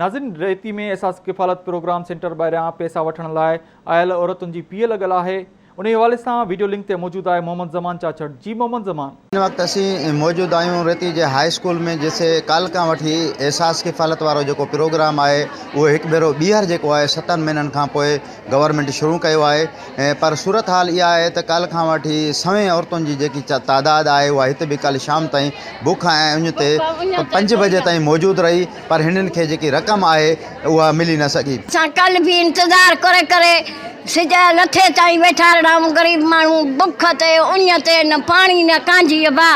ناظرين ريتي ۾ احساس ڪفالت پروگرام سينٽر ٻاهريان پئسا وٺڻ لاء آيل عورتن جي پيهه لڳل آهي انهي حوالي سان ويڊيو لنڪ تي موجود آهي محمد زمان چاچڙ جي محمد زمان. هن وقت اسين موجود آهيون ريتي جي هاء اسڪول ۾ جتي ڪالهه کان وٺي احساس ڪفالت وارو جيڪو پروگرام آهي اهو هڪ ڀيرو ٻيهر جيڪو آهي ستن مهينن کان پوء گورنمينٽ شروع ڪيو آهي پر صورتحال اها آهي ته ڪالهه کان وٺي سوين عورتن جي جيڪي تعداد آهي اها هت به ڪالهه شام تائين بک ۽ اڃ تي پنج بجي تائين موجود رهي پر هنن کي جيڪي رقم آهي اها ملي نه سگهي. اسان ڪلهه به انتظار ڪري ڪري سج لٿي تائين ويٺا رهون غريب ماڻهو بک تي اڃ تي نه پاڻي نه ڪانجهي ابا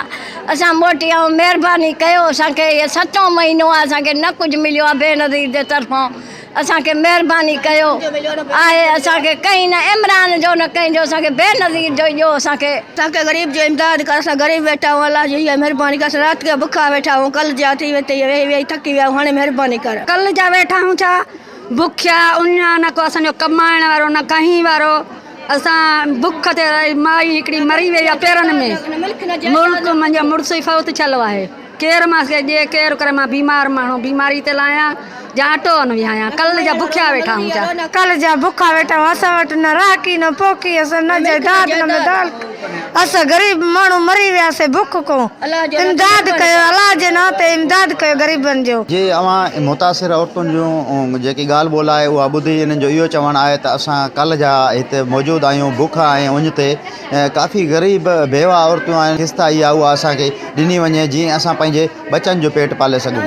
اسان موٽي آئون مهرباني ڪيو اسان کي هي ستون مهينو آهي اسان کي نه ڪجهه مليو آهي بينظير جي طرفان اسان کي مهرباني ڪيو آهي اسان کي ڪنهن نه عمران جو نه ڪنهن جو اسان کي بينظير جو ئي ڏيو اسان کي. اسان کي غريب جو امداد ڪر اسان غريب ويٺا آهيون الله جي اها مهرباني ڪر اسان رات جا بکا ويٺا آهيون ڪل جا ٿي ويٺي ويهي ويهي ٿڪي ويا آهيون هاڻي مهرباني ڪر. ڪل جا ويٺا آهيون ڇا بکيا اڃا نه ڪو اسان جو ڪمائڻ وارو نه ڪنهين وارو اسان بک تي مائي هڪڙي مري وئي آهي پيرن ۾ ملڪ منهنجو مڙس ئي فوت ٿيل آهي. ڪير مان کي ڏي ڪير ڪري مان بيمار ماڻهو بيماري تي لايان جا اٽو ان وهايان ڪل جا بکيا ويٺا آهون چا. ڪل جا بکا ويٺا آهون اسان وٽ نه راکي نه پوکي اسان نه جائداد نه مدال اسان غريب ماڻهو مري وياسي بک کون امداد ڪيو الله جي نان تي امداد ڪيو غريبن جو. جي اوهان متاثر عورتن جون جيڪي ڳالهه ٻولهه آهي اها ٻڌي انهن جو اهو چوڻ آهي ته اسان ڪل جا هتي موجود آهيون بک ۽ اڃ تي ڪافي غريب بيوه عورتون آهن قسط آئي آهي اها اسان کي ڏني وڃي جيئن اسان پنهنجي ٻچن جو پيٽ پالي سگهون.